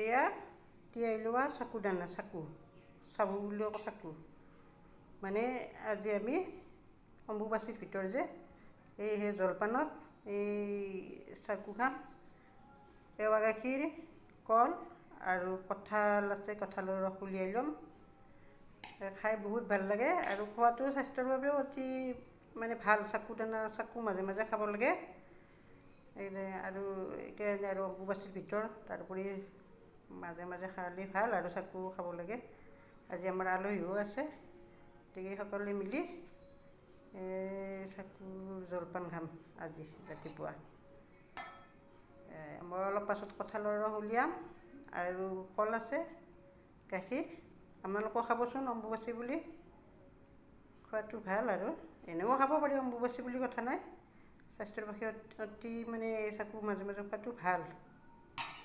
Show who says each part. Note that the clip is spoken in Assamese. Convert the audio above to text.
Speaker 1: এয়া তিয়াই লোৱা চাকু দানা, চাকু চাবু বুলিও কয়, চাকু। মানে আজি আমি অম্বুবাচীৰ ভিতৰত যে এই সেই জলপানত এই চাকু খাম। এৱা গাখীৰ, কল আৰু কঁঠাল আছে, কঁঠালৰ ৰস উলিয়াই ল'ম। খাই বহুত ভাল লাগে আৰু খোৱাটো স্বাস্থ্যৰ বাবেও অতি মানে ভাল। চাকু দানা, চাকু মাজে মাজে খাব লাগে আৰু সেইকাৰণে আৰু অম্বুবাচীৰ ভিতৰত তাৰোপৰি মাজে মাজে খালে ভাল আৰু চাকু খাব লাগে। আজি আমাৰ আলহীও আছে, গতিকে সকলোৱে মিলি এই চাকুৰ জলপান খাম আজি ৰাতিপুৱা। মই অলপ পাছত কঁঠালৰ ৰস উলিয়াম আৰু কল আছে, গাখীৰ। আপোনালোকেও খাবচোন, অম্বুবাচী বুলি খোৱাটো ভাল আৰু এনেও খাব পাৰি, অম্বুবাচী বুলি কথা নাই। স্বাস্থ্যৰ পক্ষে অতি মানে চাকু মাজে মাজে খোৱাটো ভাল।